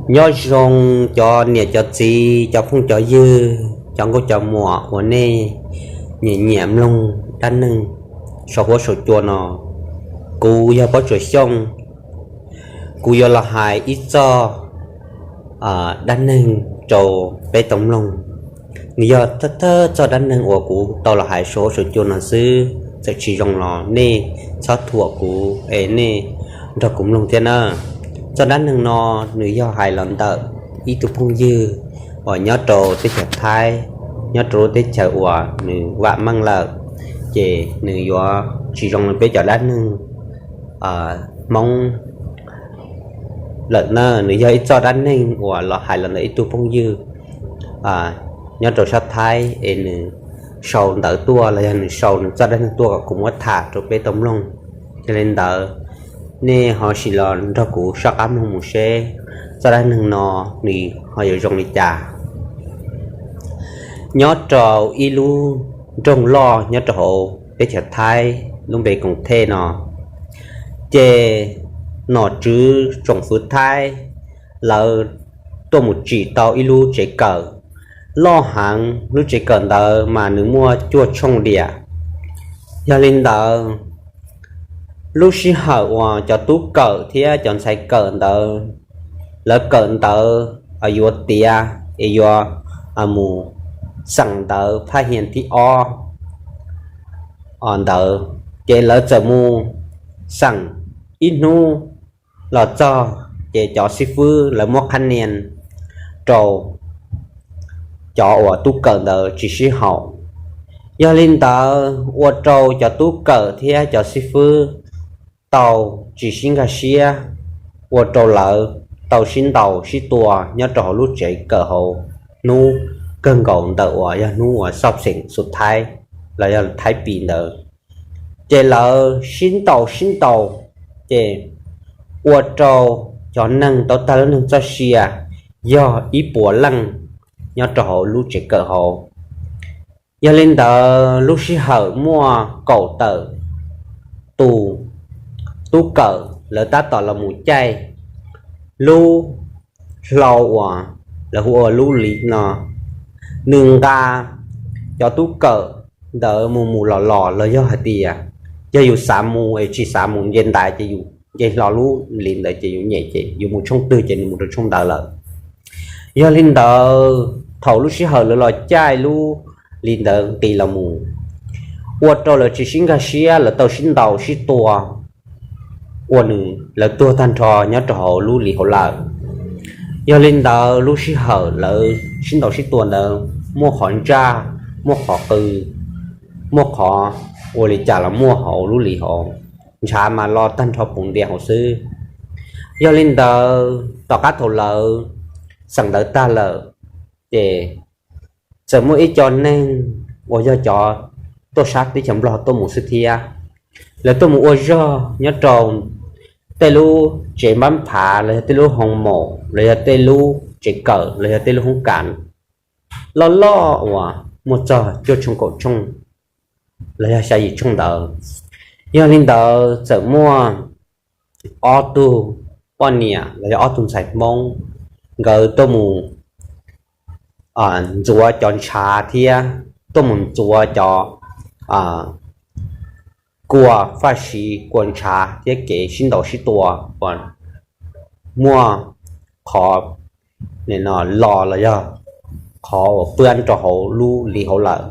Nyob zoo cov niam cov txiv, cov phooj cov ywg, cov nkauj cov muam uas nej nyiam nyiam mloog dab neeg saum huab saum cua no. Kuv yog Pob Tsuas Xyooj, kuv yuav los hais ib txoj dab neeg rau peb tau mloog. Nws yog thawj thawj txoj dab neeg uas kuv tau los hais saum huab saum cua no xwb, txawm tsis zoo los nej txhob thuam kuv es nej nrog kuv mloog thiab na. Txoj dab neeg no nws yog hais los ntawm ib tug phooj ywg uas nyob rau teb chaws Thaib, nyob rau lub teb chaws uas nws vam meej lawm, ces nws yuav tsis zoo li peb cov dab neeg Hmoob lawm na. Nws yog ib txoj dab neeg uas los hais los ntawm ib tug phooj ywg nyob rau sab Thaib es nws sau ntawv tuaj los yog nws sau nws txoj dab neeg tuaj kom kuv muab tham rau peb tau mloog. Yog li ntawd, nej ho sim los nrog kuv soj qab mloog mus seb txoj dab neeg no nws ho yuav zoo li cas. Nyob rau ib lub nroog loj nyob rau hauv teb chaws Thaib lub npe Koom Thej no, ces nom tswv tsoom fwv Thaib lawv tuaj mus tsim tau ib lub tsev kawm loj heev. Lub tsev kawm ntawd mas nws muaj cuaj tshooj diam. Yog li ntawd, lub sij hawm uas cov tub kawm thiab cov ntxhais kawm ntawd lawv kawm ntawv yuav tiav es yuav mus xeem ntawv phaj hias thib ob ntawd, ces lawv txawm mus xeem ib hnub los txog, ces cov xib fwb lawv muab qhab nias rau cov uas tub kawm ntawd tsis sib haum. Yog li ntawd ua rau cov tub kawm thiab cov xib fwb tau tsis sib nkag siab, ua rau lawv tau sib ntaus sib tua nyob rau hauv lub tsev kawm hauv hnub kawg nkaus ntawm uas yog hnub uas xoj xeem xu Thaib los yog Thaib Pis ntawd. Ces lawv sib ntaus sib ntaus, ces ua rau cov neeg tau tag lub neej txoj sia yog ib puas leej nyob rau hauv lub tsev kawm hauv. Yog li ntawd, lub sij hawm muaj kaum tawm tus tub kawm lawv tab tom los mus caij lub hlau uas lawv hu ua lub li no, nws nqa cov tub kawm ntawd mus mus los los, los yog hais tias yog yus xav mus es tsis xav mus nce ntais ces yus nce hlo lub li ntawd ces yus nyem ces yus mus tshooj twg ces nws mus rau tshooj ntawd lawm. Yog li ntawd, thaum lub sij hawm lawv los caij lub li ntawd nqis los mus, ua rau lawv tsis sib nkag siab, lawv tau sib ntaus sib tua, ua nws lawv tuag tag nrho nyob rau hauv lub li hauv lawm. Yog li ntawd, lub sij hawm lawv sib ntaus sib tua ntawd muaj qhov ntsaj, muaj qhov qw, muaj qhov ua li cas los muaj hauv lub li hauv, ntshav mas lo tag nrho puv ntias hauv xwb. Yog li ntawd, tom qab thaum lawv xeem ntawv tag lawm, ces txawm muaj ib co neeg uas yog cov tuaj sab teb chaws Nplog tuaj mus xwb thiab. Lawv tuaj mus ua zog nyob rau tej lub tsev npab phav los yog tej lub hoo maum los yog tej lub tsev kawm los yog tej lub hoob kas loj loj uas muaj txog cuaj tshooj kaum tshooj los yog xya yim tshooj ntawd. Yog li ntawd, txawm muaj ob tug poj niam los yog ob tug ntxhais Hmoob, nkawd tuaj mus ntxuav cov ntshav thiab tuaj mus ntxuav cov kua faj siv kua ntshav thiab kev sib ntaus sib tua uas muaj qhov lo los yog qhov uas pab rau hauv lub li hauv lawm.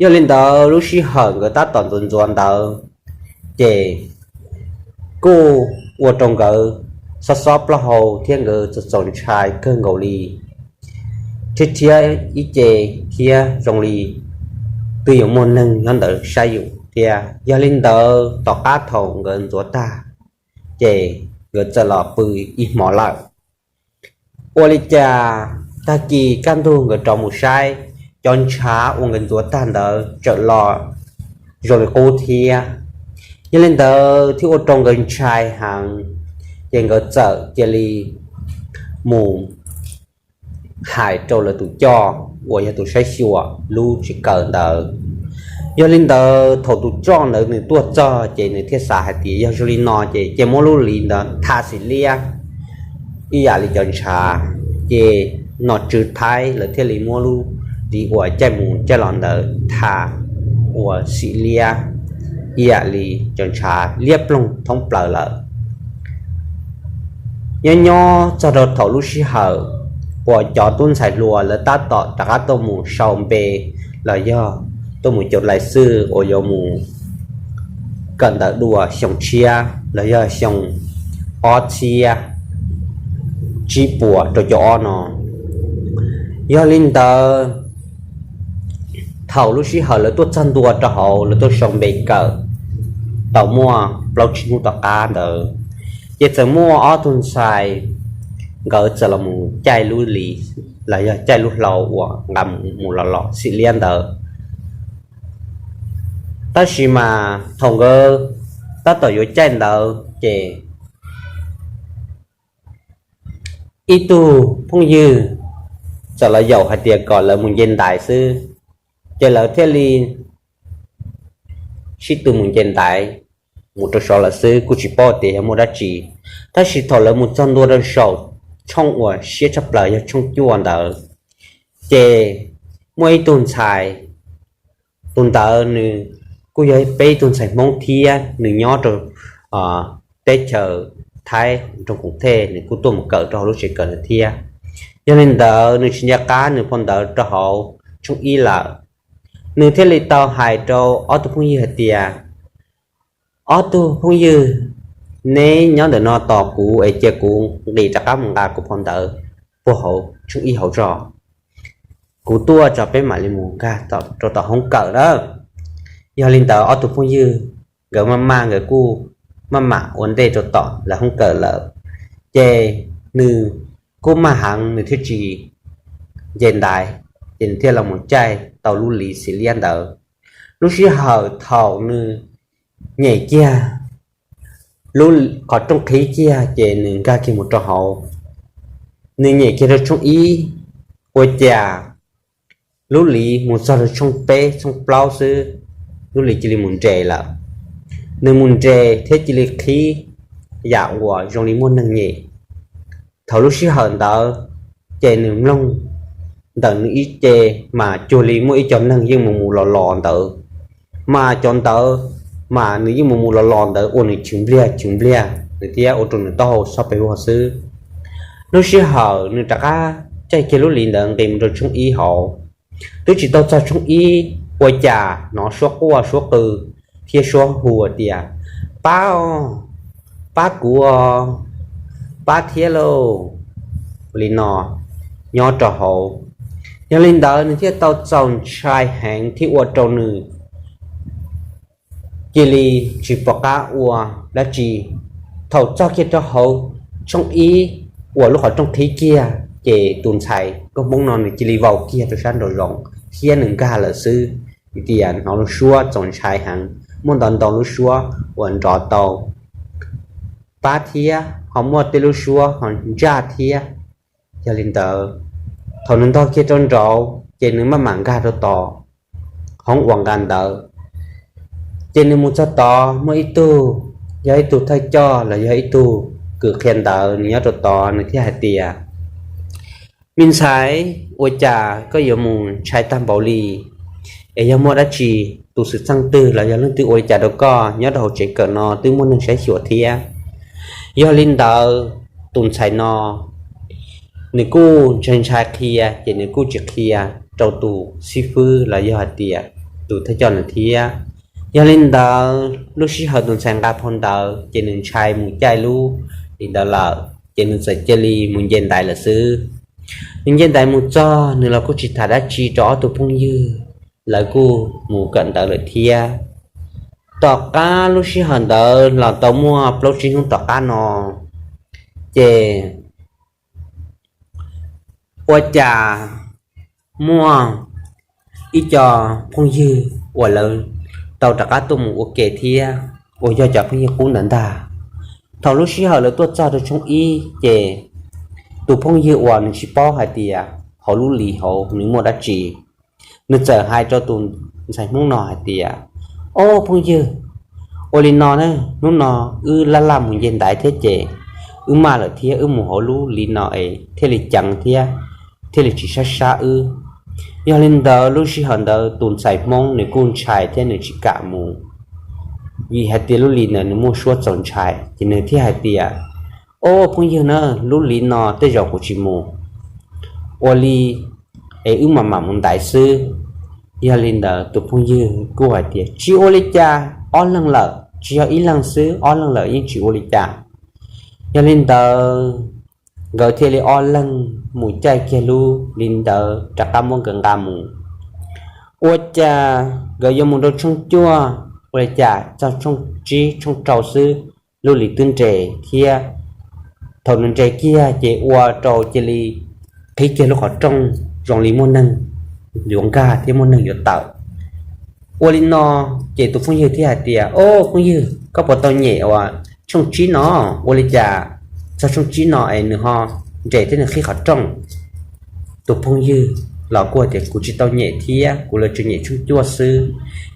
Yog li ntawd, lub sij hawm nkawd tab tom ntxuav ntxuav ntawd, ces kuj ua rau nkawd xob xob plaub hau thiab nkawd txaus txaus ntshai kawg nkaus li, thiab thiab ib ce thiab zoo li twb yuav muaj neeg nyob ntawd saib yus thiab. Yog li ntawd, tom qab thaum nkawd ntxuav tag, ces nkawd txawm los pw ib hmo lawm. Ua li cas tag kis kaj ntug nkawd rov mus saib, cov ntshav uas nkawd ntxuav tag ntawd tseem los zoo li qub thiab. Yog li ntawd thiaj ua rau nkawd ntshai heev, ces nkawd txawm cia li mus hais rau lawv tus coj uas yog tus saib xyuas lub tsev kawm ntawd. Yog li ntawd, thaum tus coj ntawd nws tuaj txog, ces nws thiaj xav hais tias yog zoo li no ces cia muab lub li ntawd tha xim liab ib yam li cov ntshav, ces nom tswv Thaib lawv thiaj li muab lub li uas caij mus caij los ntawd tham ua xim liab ib yam li cov ntshav liab ploog thoob plaws lawm. Nyob nyob txog rau thaum lub sij hawm uas cov tub ntxhais hluas lawv tab tom rov qab tuaj mus sau npe los yog tuaj mus cov lais xwj uas yuav mus kawm ntawv dua xyoo tshiab los yog xyoo ob txhiab tsib puas rau caum ob no. Yog li ntawd, thaum lub sij hawm lawv tuaj txog ntua rau hauv lawv tuaj sau npe kawm tau muaj plaub tsib hnub tom qab ntawd, ces txawm muaj ob tug ntxhais nkawd txawm los mus caij lub li los yog caij lub hlau uas nqa mus los los xim liab ntawd. Tab sis mas thaum nkawd tab tom yuav caij ntawd ces ib tug phooj ywg txawm los yaum hais tias kom lawv mus nce ntaiv xwb, ces lawv thiaj li sib tw mus nce ntaiv mus rau saud lawm xwb, kuj tsis paub tias yog muaj dab tsi. Tab sis thaum lawv mus txog ntua rau saum tshooj uas siab tshaj plaws yog tshooj cuaj ntawd, ces muaj ib tug ntxhais, tus ntawd nws kuj yog peb ib tug ntxhais Hmoob thiab nws nyob rau teb chaws Thaib nroog Koom Thej, nws kuj tuaj mus kawm rau hauv lub tsev kawm ntawd thiab. Yog li ntawd nws tsis nco qab nws phau ntawv rau hauv tshooj ib lawm, nws thiaj li tau hais rau ob tug phooj ywg hais tias, ob tug phooj ywg, neb nyob ntawm no tos kuv es cia kuv nqis rov qab mus nqa kuv phau ntawv puag hauv tshooj ib hauv tso, kuv tuaj tso peb mam li mus nkag rau tom hoob kawm na. Yog li ntawd ob tug phooj ywg nkawd maj maj nkawd kuj maj mam ua ntej rau tom lawv hoob kawm lawm, ces nws kuj maj heev nws thiaj tsis nce ntaiv, ces nws thiaj los mus caij tau lub li xim liab ntawd. Lub sij hawm thaum nws nyem kiag lub qhov rooj qhib kiag ces nws nkag kiag mus rau hauv. Nws nyem kiag rau tshooj ib, ua cas lub li mus txog rau tshooj peb tshooj plaub xwb, lub li cia li mus nres lawm. Nws mus nres thiab cia li qhib yam uas zoo li muaj neeg nyem. Thaum lub sij hawm ntawd ces nws mloog ntawm nws ib ce mas cuag li muaj ib co neeg yeej mus mus los los ntawd, mas cov ntawd mas nws yeej mus mus los los ntawd ua nws chwv npliag chwv npliag nws thiab ua rau nws taub hau xob pes vog xwb. Lub sij hawm nws rov qab caij kiag lub li ntawd nqis mus rau tshooj ib hauv, twb tsis tau txog tshooj ib, ua cas hnov suab quaj suab qw thiab suab hu tias, pab os, pab kuv os, pab thiab lauj, li no nyob rau hauv. Yog li ntawd nws thiaj tau txaus ntshai heev thiab ua rau nws cia li tsis pom qab ua dab tsi. Thaum txog kiag rau hauv tshooj ib uas lub qhov rooj qhib kiag ces tus ntxhais nkauj Hmoob no nws cia li vau kiag rau sab nraum zoov thiab nws nkag lawm xwb, vim tias hnov lub suab txaus ntshai heev, muaj ntau ntau lub suab uas nrov tau pab thiab ho muaj tej lub suab ho ntsaj thiab. Yog li ntawd, thaum nws ntog kiag rau nraud ces nws maj mam nkag rau tom hoob uas nqa ntawv. Ces nws mus txog tod muaj ib tug, yog ib tug thawj coj los yog ib tug kws qhia ntawv nws nyob rau tod, nws thiaj hais tias, me ntxhais, ua cas koj yuav mus ntshai tag npaum li? Es yog muaj dab tsi, tus xwm txheej twg los yog leej twg ua li cas rau koj? Nyob rau hauv tsev kawm no twb muaj neeg saib xyuas thiab. Yog li ntawd, tus ntxhais no nws kuj ntshai ntshai qhia ces nws kuj tsis qhia rau tus xib fwb los yog hais tias tus thawj coj nws thiab. Yog li ntawd, lub sij hawm tus ntxhais nqa phau ntawv ces nws ntshai mus caij lub li ntawd lawm ces nws txawm cia li mus nce ntaiv lawm xwb. Nws nce ntaiv mus txog, nws los kuj tsis tham dab tsi rau ob tug phooj ywg, lawv kuj mus kawm ntawv lawm thiab. Tom qab lub sij hawm ntawd los tau muaj plaub tsib hnub tom qab no, ces ua cas muaj ib co phooj ywg uas lawv tau rov qab tuaj mus ua ke thiab, uas yog cov phooj ywg qub ntawd ntag. Thaum lub sij hawm lawv tuaj txog rau tshooj ib ces tus phooj ywg uas nws tsis paub hais tias hauv lub li hauv nws muaj dab tsi, nws txawm hais rau tus ntxhais Hmoob no hais tias, ob phooj ywg, ua li no na, hnub no wb laj laj mus nce ntaiv thiab ces wb maj lawm thiab, wb mus hauv lub liv no es thiaj li ceev thiab thiaj li tsis sab sab wb. Yog li ntawd lub sij hawm ntawd tus ntxhais Hmoob nws kuj ntshai thiab nws tsis kam mus, vim hais tias lub liv ntawd nws muaj suab txaus ntshai, ces nws thiaj hais tias, Ob phooj ywg na, lub liv no tej zaum kuv tsis mus, ua li es wb mam mam mus ntaiv xwb. Yog li ntawd tus phooj ywg kuj hais tias, Tsis ua li cas, ob leeg lawm, tsis yog ib leeg xwb, ob leeg lawm yeej tsis ua li cas. Yog li ntawd nkawd thiaj li ob leeg mus caij kiag lub liv ntawd rov qab muab nkawd nqa mus. Ua cas nkawd yuav mus rau tshooj cuaj, ua li cas txog tshooj tsib tshooj rau xwb, lub liv twb nres thiab. Thaum nws nres kiag ces ua rau cia li qhib kiag lub qhov rooj zoo li muaj neeg yuav nkag thiab muaj neeg yuav tawm. Ua li no ces tus phooj ywg thiaj hais tias, Ob phooj ywg, koj puas tau nyem uas tshooj tsib no? Ua li cas txog tshooj tsib no es nws ho nres thiab nws qhib qhov rooj? Tus phooj ywg los kuj tias, Kuv tsis tau nyem thiab, kuv los tsuas nyem tshooj cuaj xwb.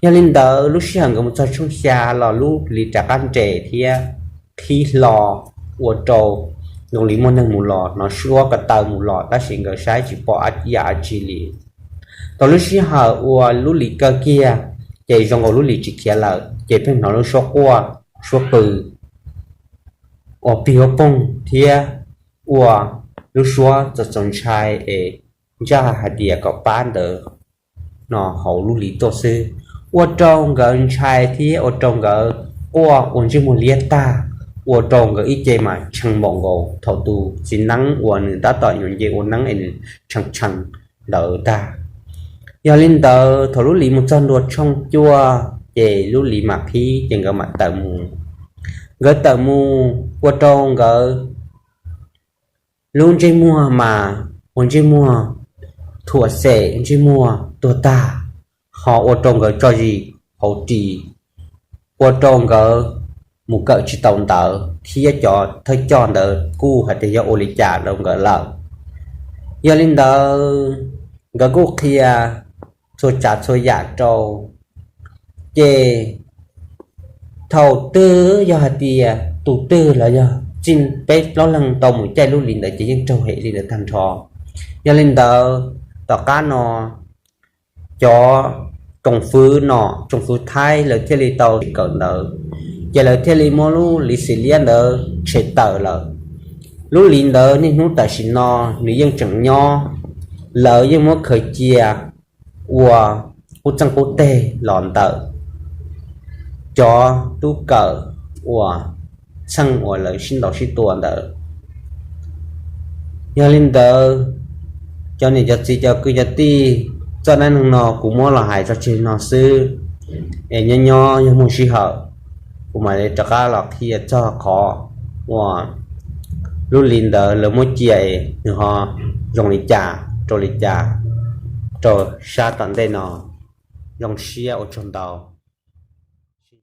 Yog li ntawd lub sij hawm nkawd mus txog tshooj xya los lub liv rov qab nres thiab qhib hlo, ua rau zoo li muaj neeg mus los, hnov suab ko taw mus los, tab sis nkawd saib tsis pom yam dab tsi li. Thaum lub sij hawm uas lub liv kaw kiag, ces zoo nkaus lub liv tsis khiav lawm, ces pheej hnov lub suab quaj, suab qw uas pig huab poog thiab ua lub suab txaus txaus ntshai es ntsaj hais tias kom pab ntawd no hauv lub liv tuaj xwb. Ua rau nkawd ntshai thiab ua rau nkawd quaj ua ntsej muag liab tag, ua rau nkawd ib ce mas tshee npaum nkaus thaum tus txiv neeb uas nws tab tom yuav nce ua neeb es nws tshee tshee ntawd tag. Yog li ntawd thaum lub liv mus txog ntua tshooj cuaj, ces lub liv mam qhib ces nkawd mam tawm mus. Nkawd tawm mus ua rau nkawd lub ntsej muag mas ua ntsej muag thuam xem, ntsej muag tuag tag, ho ua rau nkawd tso zis hauv ris, ua rau nkawd mus kawm tsis tau ntawv thiab cov thawj coj ntawd kuj hais tias yog ua li cas rau nkawd lawm. Yog li ntawd nkawd kuj qhia txhua tsav txhua yam rau, ces thaum twg yog hais tias tus twg los yog txij peb plaub leeg tau mus caij lub liv ntawd ces yeej raug hem li ntawd tag nrho. Yog li ntawd tom qab no cov tsoom fwv no, tsoom fwv Thaib lawv thiaj li tau kawm ntawv, ces lawv thiaj li muab lub liv xim liab ntawd tshem tawm lawm. Lub liv ntawd niaj hnub tam sim no nws yeej tseem nyob, lawv yeej muab khaws cia ua qub txeej qub teg los ntawm cov tub kawm uas txheej uas lawv sib ntaus sib tua ntawd. Yog li ntawd, cov niam cov txiv cov kwv cov tij, txoj dab neeg no kuv muab los hais tso tseg no xwb, es nyob nyob yog muaj sij hawm kuv mam li rov qab los qhia txog qhov uas lub liv ntawd lawv muab cia es nws ho zoo li cas rau li cas rau sab tom ntej no. Zoo siab ua tsaug ntau.